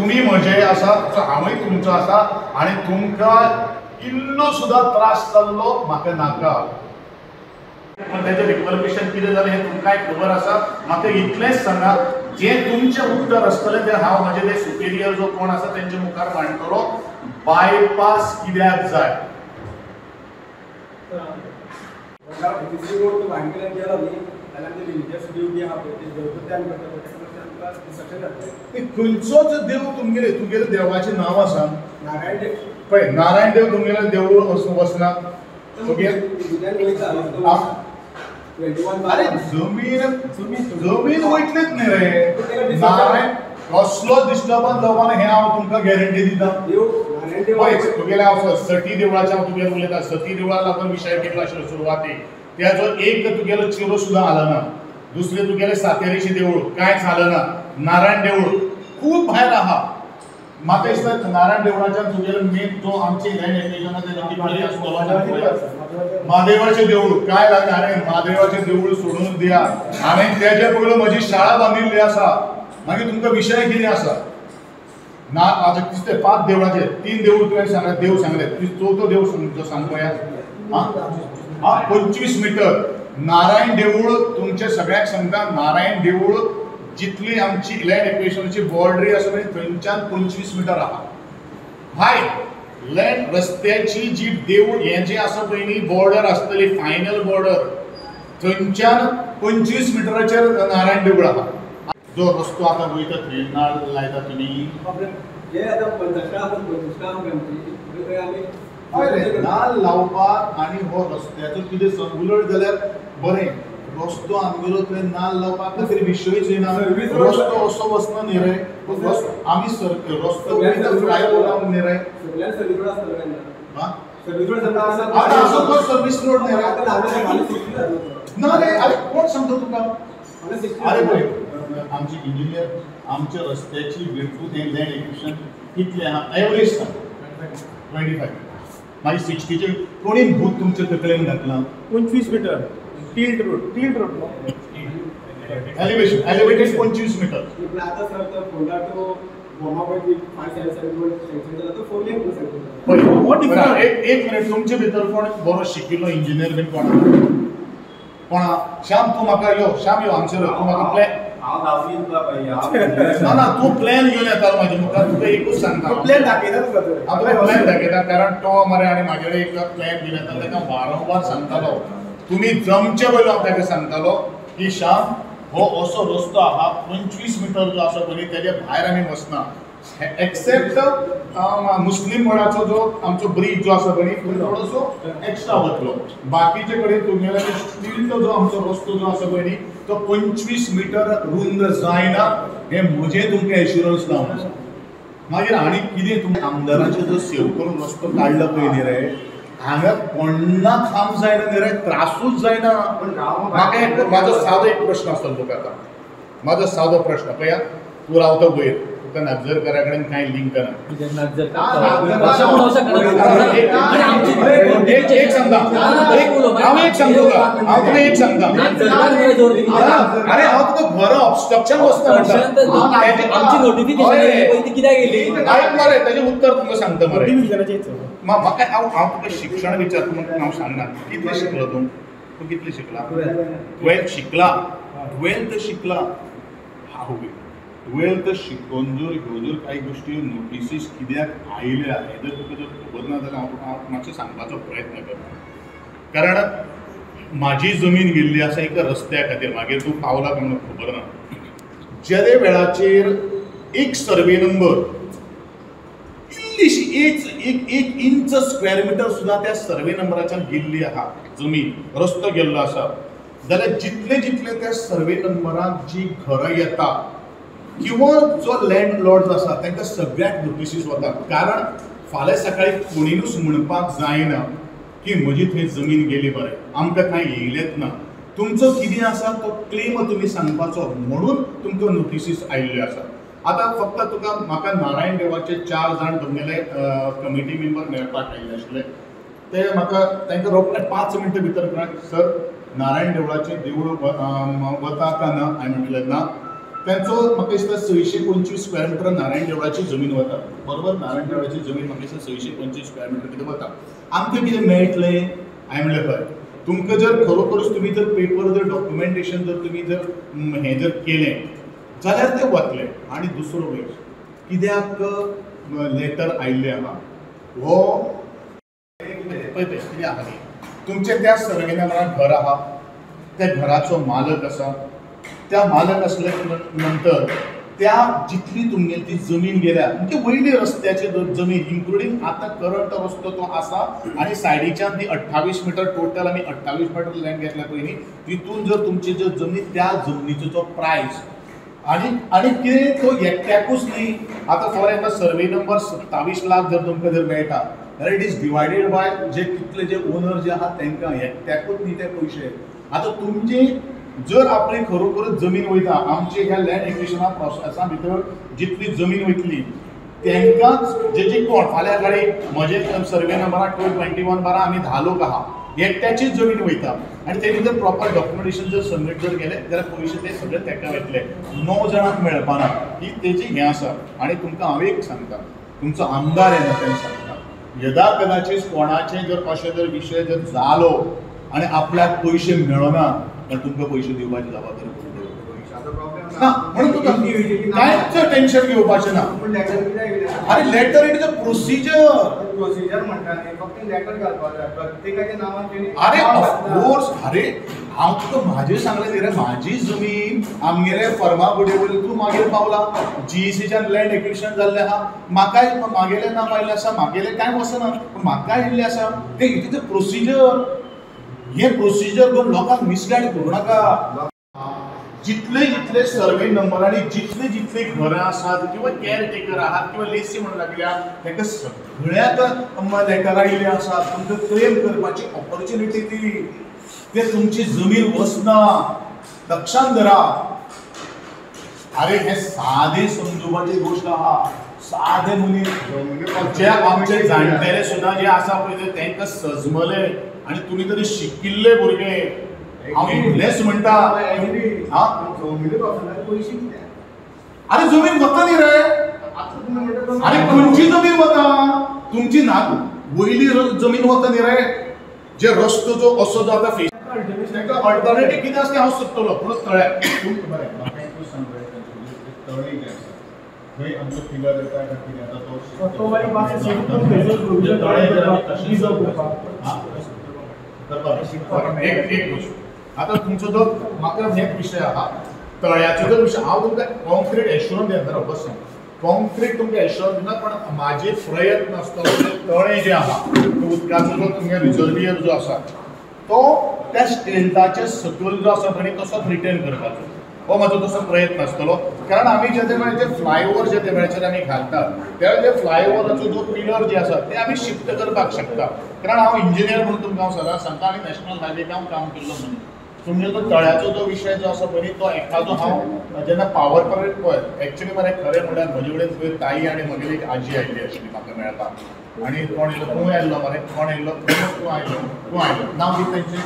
तुमी म्हजे आसा हांवूय तुमचो आसा आनी तुमकां इल्लो सुद्दां त्रास जाल्लो म्हाका नाका. पण तेजें रिक्वलकेशन कितें जालें हें तुमकांय खबर आसा. म्हाका इतलेंच सांगा, जें तुमचें उत्तर आसतलें तें हांव म्हजे ते सुपिरियर जो कोण आसा तेंचे मुखार मांडटलो. बायपास कित्याक जाय? खंयचोच देव तुमगेले तुगेले देवाचें नांव आसा पळय, नारायण देव तुमगेले देवूळ वचना तुगे. अरे जमीन जमीन वयतलीच न्ही रे. नारायण कसलो डिस्टर्बन्स जावपाना हें हांव तुमकां गॅरंटी दिता. पळय तुगेलें हांव सती देवळाचें हांव तुगेलें उलयता. सती देवळा लागून विशय केल्लो आशिल्लो सुरवातेक, त्याचो एक तुगेलो चिरो सुद्दां हालना. दुसरें तुगेलें सातेरीचें देवूळ कांयच हालना. नारायण देवूळ खूब भायर आहा. म्हाका दिसता नारायण देवळाच्यान तुगेलो मेन जो आमचे लँड एक्विजिशनान म्हादेवाचें देवूळ काय लागना. हांवें म्हादेवाचें देवूळ सोडून दिया. हांवें तेजे पयलो म्हजी शाळा बांदिल्ली आसा. मागीर तुमकां विशय कितें आसा ना? आतां कितें 5 देवळाचे 3 देवूळ तुवें सांगलें, देव सांगलें, चवथो देव जो सांग पळया. आं 25 मिटर नारायण देवूळ तुमचे सगळ्यांक सांगता. नारायण देवूळ जितली आमची लँड एक्विजिशनाची बॉर्डरी आसा पळय थंयच्यान 25 मिटर आहा. भायर लँड रस्त्याची जी देवूळ हें जें आसा पळय न्ही बॉर्डर आसतली फायनल बॉर्डर, थंयच्यान 25 मिटराचेर नारायण देवूळ आहा. जो रस्तो आतां वयता थंय नाळ लायता तुमी. हय रे, नाल लावपाक आनी हो रस्त्याचो कितें उलट जाल्यार बरें. रस्तो आमगेलो थंय नाल लावपाक तरी विशयूच येना. रस्तो असो वचना न्ही रे. आमी रस्तो फ्लायओवर न्ही रे. आतां असो तो सर्वीस रोड न्ही रे ना रे. अरे कोण सांगता तुका? अरे पळय आमचे इंजिनियर आमच्या रस्त्याची विड्थूच हें लँड एक्विजिशन कितलें आहा एवरेज सांग 25. मागीर 60चेर कोणी भूत तुमच्या तकलेन घातलां? 25 metre tilt road, tilt road elevation, elevated 25 metre. आतां सर तो फोंडा टू भोमा पळय 577 रोड सँक्शन जाला, तो 4 लेन सँक्शन जाला. एक मिनिट, तुमचे भितर कोण बरो शिकिल्लो इंजिनियर बीन कोण कोण? श्याम तूं म्हाका यो, श्याम यो हांगसर, तूं म्हाका प्लॅन ना ना तूं प्लॅन घेवन येतालो म्हाजे मुखार. तुका एकूच सांगता, प्लॅन दाखयता तुका. हांव तुका प्लॅन दाखयता कारण तो मरे आनी म्हाजे कडेन एक प्लॅन घेवन येता. ताका वारंवार सांगतालो तुमी जमचे पयलो हांव ताका सांगतालो की श्याम हो असो रस्तो आहा 25 मिटर जो आसा पळय तेजे भायर आमी वचना, एक्सेप्ट मुस्लीम वडाचो जो आमचो ब्रीज जो आसा पळय थंय थोडोसो एक्स्ट्रा वतलो. बाकीचे कडेन तुमगेलो स्टीलचो जो आमचो रस्तो जो आसा पळय न्ही तो 25 मिटर रुंद जायना हें म्हजें तुमकां एश्युरन्स लावन आसा. मागीर आनी कितें तुमच्या आमदाराचें जो सेव करून रस्तो काडलो पळय न्ही रे, हांगा कोण्णाक खाम जायना न्ही रे, त्रासूच जायना. म्हाका एक म्हाजो सादो एक प्रश्न आसतलो तुका आतां. म्हाजो सादो प्रश्न पळया, तूं रावता वयर, तुका नागझरकरा कडेन कांय लिंक ना. एक सांगता हांव, एक सांगता तुका, हांव तुका एक सांगता. अरे हांव तुका बरो ऑब्स्ट्रक्शन वचना म्हणटा. आयक मरे, तेजें उत्तर तुमकां सांगता मरे. म्हाका हांव तुका शिक्षण विचारता म्हणून हांव सांगना. कितलें शिकलो तूं? तूं कितलें शिकला? 12th शिकला. 12th शिकला. हांव 12th शिकोवन जर ह्यो जर कांय गोश्टी नोटिसीस कित्याक आयल्या हें जर तुका जर खबर ना जाल्यार हांव तुका मातशें सांगपाचो प्रयत्न करता. कारण म्हाजी जमीन गेल्ली आसा एका रस्त्या खातीर, मागीर तूं पावला काय म्हणून खबर ना. जेदे वेळाचेर एक सर्वे नंबर इल्लीशी एक इंच स्क्वेअर मिटर सुद्दां त्या सर्वे नंबराच्यान गेल्ली आहा जमीन, रस्तो गेल्लो आसा जाल्यार जितले जितले त्या सर्वे नंबराक जी घरां येता किंवा जो लँड लॉर्ड आसा तांकां सगळ्यांक नोटिसीस वता. कारण फाल्यां सकाळी कोणीनूच म्हणपाक जायना की म्हजी थंय जमीन गेली बरें, आमकां कांय येयलेंच ना. तुमचो कितें आसा तो क्लेम तुमी सांगपाचो म्हणून तुमकां नोटिसीस आयिल्ल्यो आसा. आतां फक्त तुका म्हाका नारायण देवाचे 4 जाण तुमगेले कमिटी मेंबर मेळपाक आयिल्ले आशिल्ले, ते म्हाका तांकां रोखडे 5 मिनटां भितर सर नारायण देवळाचें देवूळ वता काय ना? हांवें म्हटलें ना. त्यांचो म्हाका दिसता 625 स्क्वेअर मिटर नारायण देवळाची जमीन वता, बरोबर? नारायण देवळाची जमीन म्हाका दिसता 625 स्क्वेअर मिटर कितें वता. आमकां कितें मेळटलें? हांवें म्हणलें हय, तुमकां जर खरोखरूच तुमी जर पेपर जर डॉक्युमेंटेशन जर तुमी जर हें जर केलें जाल्यार तें वतलें. आनी दुसरो वयर कित्याक लेटर आयिल्लें आहा हो पळय पळय कितें आहा न्ही, तुमचें त्या सर्वे नंबरार घर आहा, त्या घराचो मालक आसा, त्या मालक आसल्या नंतर त्या जितली तुमगेली ती जमीन गेल्या म्हणजे वयली रस्त्याची जमीन इन्क्लुडींग आतां करंट रस्तो तो आसा आनी सायडीच्यान ती 28 मिटर टोटल आमी 28 मिटर लँड घेतल्या पयलीं तितून जर तुमची जर जमीन त्या जमनीचो जो प्रायस आनी आनी कितें तो एकट्याकूच न्ही, आतां for example survey number 27 lakh जर तुमकां जर मेळटा जाल्यार it is divided by जे कितले जे ओनर जे आहा तांकां, एकट्याकूच न्ही ते पयशे. आतां तुमची जर आपली खरोखरच जमीन वयता आमचे ह्या लँड एक्विजिशना प्रोसेसा भितर जितली जमीन वयतली तांकांच जे कोण फाल्यां गाडी म्हजे सर्वे नंबराक 221 बारा आमी 10 लोक आहा, एकट्याचीच जमीन वयता आनी तेणी जर प्रॉपर डॉक्युमेंटेशन जर सबमीट जर केलें जाल्यार पयशे ते सगळे ताका वयतले, 9 जाणांक मेळपाना. ही तेजी हें आसा. आनी तुमकां हांव एक सांगता, तुमचो आमदार येना तें सांगता, यदा कदाचीत कोणाचे जर अशें जर विशय जर जालो आनी आपल्याक पयशे मेळना जाल्यार तुमकां पयशे दिवपाची जबाबदारी ना, म्हणून तुका कांयच टेन्शन घेवपाचें ना. अरे letter it is a procedure. Procedure म्हणटा न्ही, फक्त लेटर घालपाक जाय प्रत्येकाच्या नांवान. अरे ऑफकोर्स, अरे हांव तुका म्हाजें सांगलें न्ही रे, म्हाजी जमीन आमगेले फर्मा बुडे वयली तूं मागीर पावला, जीईसीच्यान लँड एक्विजिशन जाल्लें आहा, म्हाकाय म्हागेलें नांव आयिल्लें आसा, म्हागेलें कांय वचना पूण म्हाका आयिल्लें आसा. तें it is a procedure. हें प्रोसिजर घेवन लोकांक मिसगायड करूं नाका. जितले जितले सर्वे नंबर आनी जितले जितले घरां आसात किंवा केअरटेकर आहात किंवा लेसी म्हणून लागल्या तांकां सगळ्याक लेटर आयिल्ले आसात. तुमकां क्लेम करपाची ऑपॉर्च्युनिटी ती, ते तुमची जमीन वचना, लक्षांत धरा. अरे हे सादे समजुपाची गोश्ट आहा, सादे मनीस जे आमचे जाणटेले सुद्दां जे आसा पळय तांकां सजमले आनी तुमी तरी शिकिल्ले भुरगे, हांव इतलेंच म्हणटा. अरे जमीन वता न्ही रे, अरे खंयची जमीन वता तुमची ना, वयली जमीन वता न्ही रे, जे रस्तो जो असो जो आतां फेस तांकां अल्टरनेटीव कितें आसा तें हांव सोदतलो. पूण तळ्याक बरें म्हाका एकूच सांग, तळें जें आसा थंय आमचो पिलर येता काय कितें आतां तो एक एक गोश्ट आतां तुमचो जो म्हाका हे विशय आहा तळ्याचो जर विशय, हांव तुमकां कॉन्क्रीट एश्योरन्स दिना, बस सांग कॉन्क्रीट तुमकां एश्योरन्स दिना, पण म्हाजे प्रयत्न आसतलो तळें जें आहा उदकाचो जो तुमगे रिजर्वियर जो आसा तो त्या स्टेल्टाच्या सकयल जो आसा पळय तसोच रिटेन करपाचो, हो म्हाजो तसो प्रयत्न आसतलो. कारण आमी जे ते वेळाचेर फ्लायओवर जे ते वेळाचेर आमी घालतात त्या वेळार फ्लायओवराचो जो पिलर जे आसा ते आमी शिफ्ट करपाक शकता. कारण हांव इंजिनियर म्हणून तुमकां हांव सदांच सांगता आनी नॅशनल हायवे हांव काम केल्लो म्हणून तुमगे जो तळ्याचो जो विशय जो आसा पळय तो एखादो हांव जेन्ना पावर परेड पळय एक्चुली मरे खरें म्हणल्यार म्हजे कडेन पयर ताई आनी म्हगेली एक आजी आयिल्ली आशिल्ली म्हाका मेळपाक, आनी कोण येयलो तूं आयिल्लो मरे, कोण येयलो तूं आयलो, तूं आयलो, नांव कितें तेंचें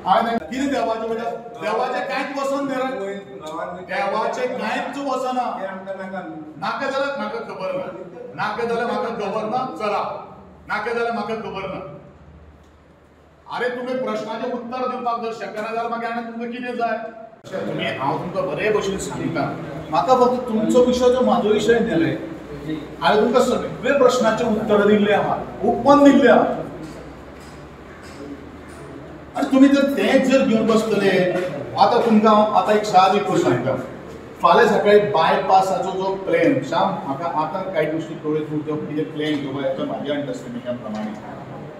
हांवें कितें देवाचें म्हणल्यार देवाचें कांयच वचना न्ही रे, देवाचें कांयच वचना. नाका जाल्यार म्हाका खबर ना, नाका जाल्यार म्हाका खबर ना, चला नाका जाल्यार म्हाका खबर ना. अरे तुमी प्रश्नाचें उत्तर दिवपाक जर शकना जाल्यार मागीर आनी तुमकां कितें जाय? तुमी हांव तुमकां बरे भशेन सांगता, म्हाका फक्त तुमचो विशय जो म्हाजो विशय न्ही रे, हांवें तुमकां सगळे प्रश्नाचें उत्तर दिल्लें आहा, ओपन दिल्लें आहा. आनी तुमी जर तेंच जर घेवन बसतले आतां तुमकां हांव आतां एक सादी गोश्ट सांगता, फाल्यां सकाळी बायपासाचो जो प्लॅन श्याम म्हाका आतां कांय गोश्टी कळ्ळ्यो तूं जो कितें प्लॅन घेवपा तो म्हाज्या अंडरस्टँडिंगा प्रमाणे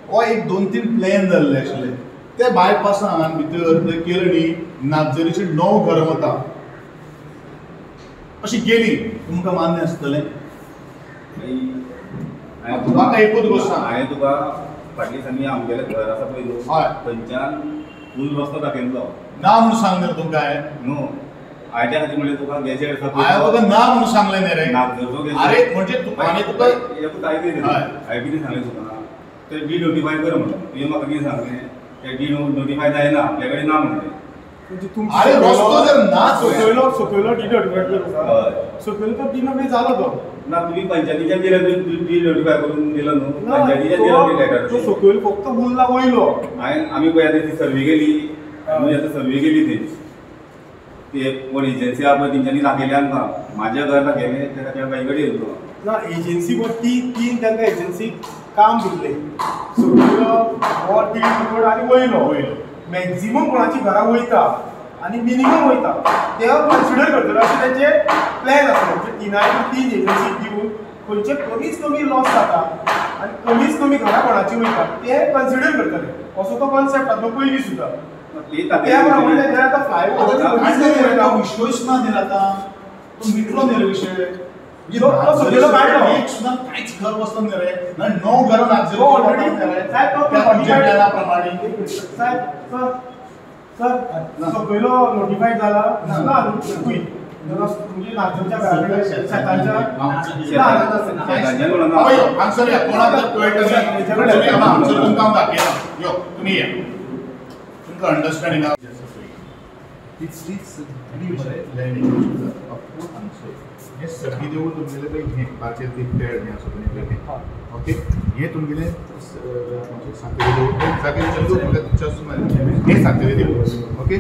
हो एक 2-3 प्लॅन जाल्ले आशिल्ले ते बायपासान भितर थंय केलें न्ही, नागझरीची 9 घरां वता अशी गेली, तुमकां मान्य आसतलें? म्हाका एकूच गोश्ट सांग, हांवें तुका फाटल्या दिसांनी आमगेलें घर आसा पळय न्हू, थंयच्यान फूल रस्तो दाखयल्लो ना म्हणून सांगलें तुमकां हांवें न्हू, हांवें त्या खातीर म्हणलें तुका गॅजेट आसा, हांवें तुका ना म्हणून सांगलें न्ही रे, अरे म्हणजे हांवें तुका एकूच आयकय, हांवें कितें सांगलें तुका ते डी नोटिफाय कर म्हणून, तुवें म्हाका कितें सांगलें ते डी नोटिफाय जायना आपल्या कडेन ना म्हणलें, अरे रस्तो जर नाच सकयलो सकयलो डिनोटिफाय करून सकयलो तो डिनोटिफाय जालो तो ना तुम्ही पंचायतीच्यान दिलं डिनोटिफाय करून दिलं न्हू पंचायतीच्यान दिलं लेटर तो सकयल फक्त उरला वयलो हांवें आमी पळय आतां ती सर्वे केली आमी आतां सर्वे केली थंय ते कोण एजन्सी आहा पळय तेंच्यांनी दाखयलें आमकां म्हाजें घर दाखयलें त्या त्या बाई कडेन येयलो ना एजन्सी पळय ती तीन तांकां एजन्सी काम दिल्लें सकयलो हो टिल्ट रोड आनी वयलो वयलो मॅक्झिमम कोणाची घरां वयता आनी मिनिमम वयता ते कन्सिडर करतले अशें तेंचे प्लॅन आसा म्हणजे तिनाय तीन एजन्सी दिवन खंयचे कमीच कमी लॉस जाता आनी कमीच कमी घरां कोणाची वयता ते कन्सिडर करतले असो तो कॉन्सेप्ट आसलो पयलीं सुद्दां. त्या प्रमाणे तेंच्यानी आतां फ्लायओवर विशयूच ना न्ही आतां तो मिटलो न्ही रे विशय एक सुद्दां कांयच घर वचना न्ही रे णव घरां नाच प्रमाणे साहेब सर सर सकयलो नोटिफाय जाला ना न्हू म्हणजे नागझरच्या घरा कडेन शेतांच्या हांगसर या कोणाक कळटा हांगसर तुमकां हांव दाखयता यो तुमी या तुमकां अंडरस्टँडींग हे सगळी देवूळ तुमगेले पळय हें पाचेर ती पेड हें आसा पळय हें ओके हें तुमगेलें सातेरी देवूळ सातेरी देवूळ हें सातेरी देवूळ ओके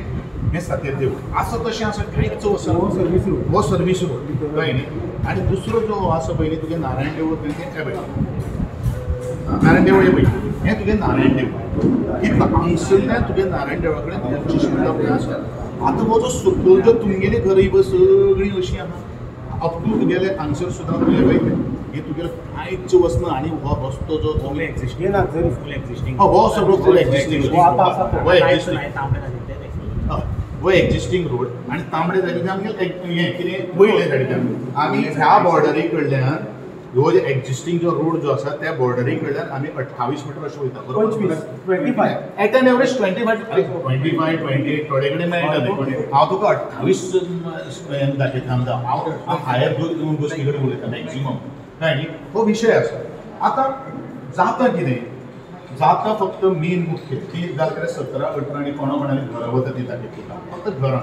हें सातेरी देवूळ आसा तशें आसा कांयच वचना सर्वीस रोड हो सर्वीस रोड कळ्ळें न्ही. आनी दुसरो जो आसा पळय न्ही तुगे नारायण देवूळ तें हें पळय नारायण देवूळ हें पळय हें तुगें नारायण देवूळ इतलो हांगसरल्यान तुगे नारायण देवळा कडेन 25 मिटर आसा. आतां हो जो सकयल जो तुमगेली घरां ही पळय सगळीं अशीं आहा अप टू तुगेले हांगसर सुद्दां तुगे पळय हे तुगेले कांयच वचना. आनी हो रस्तो जो एक्झिस्टींग हो सगळो फूल एक्झिस्टींग हो एक्झिस्टींग हो एक्झिस्टींग रोड आनी तांबडे सायडीन आमगे हें कितें वयले सायडीच्यान आमी ह्या बॉर्डरी कडल्यान ह्यो जे एक्झिस्टींग जो रोड जो आसा त्या बॉर्डरी कडल्यान आमी 28 मिटर अशें वयता बरोबर 25 एट एन एवरेज 25 25 28 थोडे कडेन मेळटा ते हांव तुका 28 दाखयता हांव हायर गोश्टी कडेन उलयता मॅक्झिमम कळ्ळें न्ही. हो विशय आसा. आतां जाता कितें जाता फक्त मेन मुख्य ती जाल्यार 17 18 आनी कोणा कोणाली घरां वता ती दाखयता तुका फक्त घरां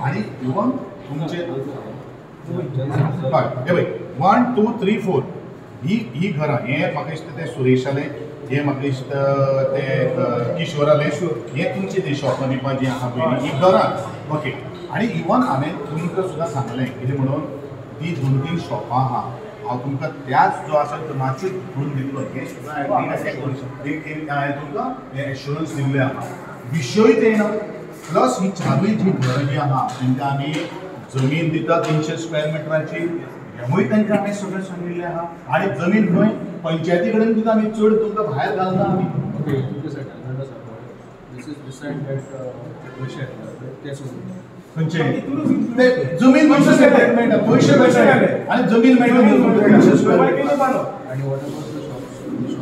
आनी इवन तुमचे हय हे पळय 1 2 3 4 ही ही घरां हें म्हाका दिसता तें सुरेशालें हें म्हाका दिसता तें किशोरालें हें तुमचें तें शॉपां बिपां जीं आहा पळय न्ही ही घरां ओके. आनी इवन हांवें तुमकां सुद्दां सांगलें कितें म्हणून ती 2-3 शॉपां आहा हांव तुमकां त्याच जो आसा तो मातशें करून दितलो हें सुद्दां हांवें तुमकां एश्युरन्स दिल्लें आहा. विशय ते ना प्लस ही चारूय जी घरां जी आहा तांकां आमी जमीन दिता 300 स्क्वेअर मिटराची हेंवूय तांकां आमी सगळें सांगिल्लें आहा. आनी जमीन खंय पंचायती कडेन सुद्दां आमी चड तुमकां भायर घालना आमी. खंयचे जमीन पयशे सेपरेट मेळटा पयशे मेळटा आनी जमीन मेळटा 300 स्क्वेअर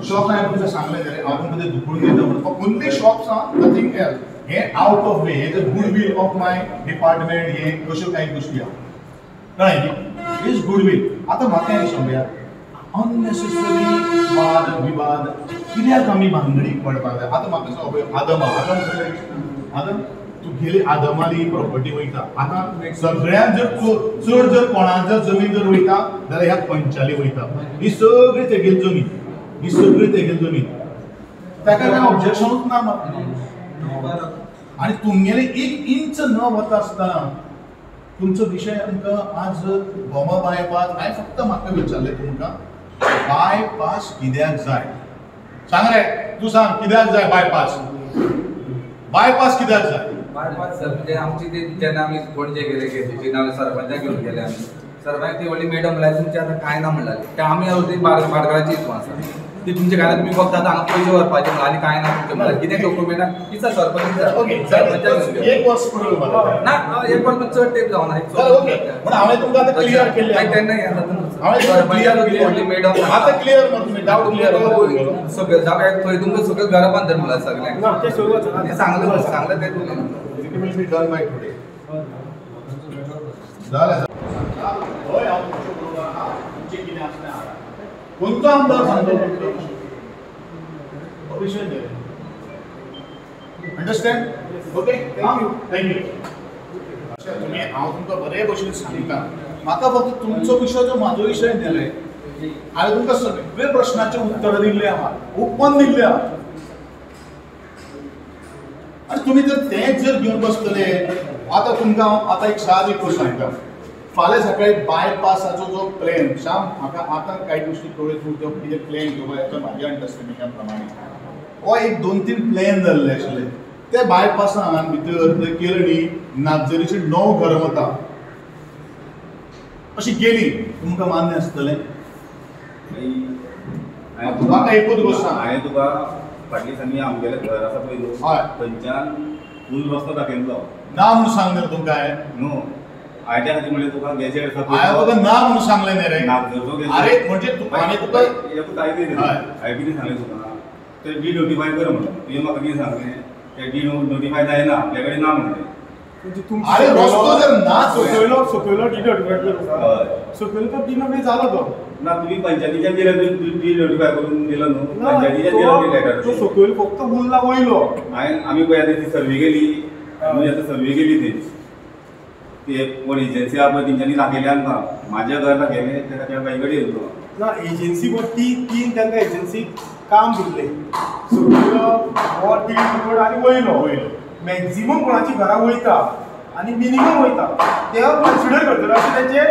शॉप हांवें तुमकां सांगलें जाल्यार हांव तुमकां तें दुखून दिता म्हणून ओन्ली शॉप्स आहा नथींग एल्स. हें आवट ऑफ वे हें goodwill of my department हें अश्यो कांय गोश्टी आहा कळ्ळें न्ही. Is goodwill. आतां म्हाका हें सांगया अननेसेसरी वाद विवाद कित्याक आमी भानगडीक पडपाक जाय. आतां म्हाका सांग पळय आदम आदम आदम तुगेली आदमाली प्रॉपर्टी वयता आतां सगळ्यांत जर चड जर कोणाक जर जमीन जर वयता जाल्यार ह्या पंचाली वयता ही सगळी तेगेली जमीन ही सगळी तेगेली जमीन ताका कांय ऑब्जेक्शनूच ना. आनी तुमगेले 1 इंच न वता आसतना तुमचो विशय आमकां आज गोमा बायपास हांवें फक्त म्हाका विचारलें तुमकां बायपास कित्याक जाय सांग रे तूं सांग कित्याक जाय बायपास बायपास कित्याक जाय. बायपास सर म्हणजे आमची ती जेन्ना आमी पणजे गेले केसीची नाजाल्यार सरपंचाक घेवन गेले आमी सरपंच ती व्हडली मॅडम म्हणल्यार तुमचें आतां कांय ना म्हणलें ते आमी ती बारगळाची हितून आसा ती तुमच्या घरात तुमी फक्त आतां हांगा पयशे व्हरपाचे म्हणल्यार आनी कांय ना तुमचें म्हणल्यार कितें डॉक्युमेंटां विचार सरपंच सरपंचाक एक वर्स ना एक वर्स चड तेंप जावना ओके म्हण हांवें तुमकां आतां क्लियर केल्लें तेन्ना मॅडम आतां क्लियर मरे तुमी डावट क्लियर सगळें थंय तुमकां सगळें घरां बांदता म्हणल्यार सगळ्यांक सांगलें सांगलें तें तुमी It will be done by today. जालें हय हांव तुमचे बरोबर आहा तुमचें कितें आसलें आहा खंयचो आमदार सांगता तुमकां विशय न्ही. Understand? Okay, thank you thank you. तुमी हांव तुमकां बरे भशेन सांगता, म्हाका फक्त तुमचो विशय जो म्हाजो विशय न्ही रे. हांवें तुमकां सगळे प्रश्नाचें उत्तर दिल्लें आहा, ओपन दिल्लें आहा. आनी तुमी जर तेंच जर घेवन बसतले आतां तुमकां हांव आतां एक सादी गोश्ट सांगता. फाल्यां सकाळी बायपासाचो जो प्लॅन श्याम, म्हाका आतां कांय गोश्टी कळ्ळ्यो तूं तो कितें प्लॅन घेवपा तो म्हाज्या अंडरस्टँडिंगा प्रमाणे हो एक 2-3 प्लॅन जाल्ले आशिल्ले. ते बायपासान भितर थंय केळणी नागझरीची 9 घरां वता अशी गेली, तुमकां मान्य आसतलें? म्हाका एकूच गोश्ट सांग. हांवें तुका फाटल्या दिसांनी आमगेलें घर आसा पळय न्हू, थंयच्यान फूल रस्तो दाखयल्लो. ना म्हणून सांगलें तुमकां हांवें? न्हू, हांवें त्या खातीर म्हणलें तुका गॅजेट आसा. हांवें तुका ना म्हणून सांगलें न्ही रे. अरे म्हणजे हांवें तुका हांवें कितें सांगलें तुका, ते डी नोटिफाय कर म्हणून. तुवें म्हाका कितें सांगलें, ते डी नोटिफाय जायना आपल्या कडेन ना म्हणलें. अरे रस्तो जर ना सकयलो सकयलो डी नोटिफाय कर, सकयलो तो डी नोटिफाय जालो तो ना. तुमी पंचायतीच्यान दिला डी नोटिफाय करून दिलो न्हू, पंचायतीच्यान दिला लेटर. तो सकयल फक्त उरला वयलो. हांवें आमी पळय आतां ती सर्वे केली, आमी आतां सर्वे केली थंय ती कोण एजन्सी आहा पळय तेंच्यांनी दाखयलें आमकां. म्हाजें घर दाखयलें त्या खातीर बाई कडेन येयलो ना. एजन्सी पळय ती तीन तांकां एजन्सी काम दिल्लें, सकयलो हो टी रोड आनी वयलो वयलो. मॅक्झिमम कोणाची घरां वयता आनी मिनिमम वयता ते कन्सिडर करतले अशें तेंचे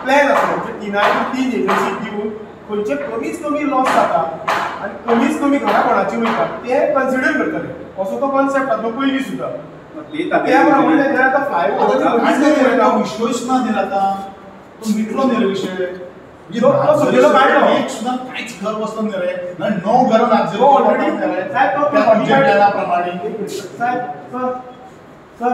प्लॅन आसलो. म्हणजे तिनाय तीन एजन्सी दिवन खंयचे कमीच कमी लॉस जाता आनी कमीच कमी घरां कोणाची वयता ते कन्सिडर करतले असो तो कॉन्सेप्ट आसलो पयलीं सुद्दां. त्या प्रमाणे तेंच्यानी आतां फ्लायओवर विशयूच ना न्ही आतां, तो मिटलो न्ही रे विशय. एक सुद्दां कांयच घर वचना न्ही रे, 9 घरां नागझरी ऑलरेडी प्लॅना प्रमाणे. साहेब सर सर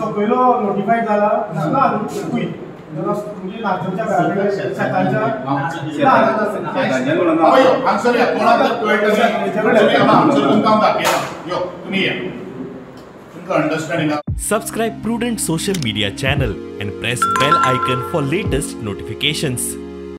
सकयलो नोटिफाय जाला ना म्हणजे नागझरच्या घरा कडेन शेतांच्या हांगसर या कोणाक कळटा हांगसर तुमकां हांव दाखयता. यो तुमी या, तुमकां understanding. Subscribe Prudent Social Media channel and press bell icon for latest notifications.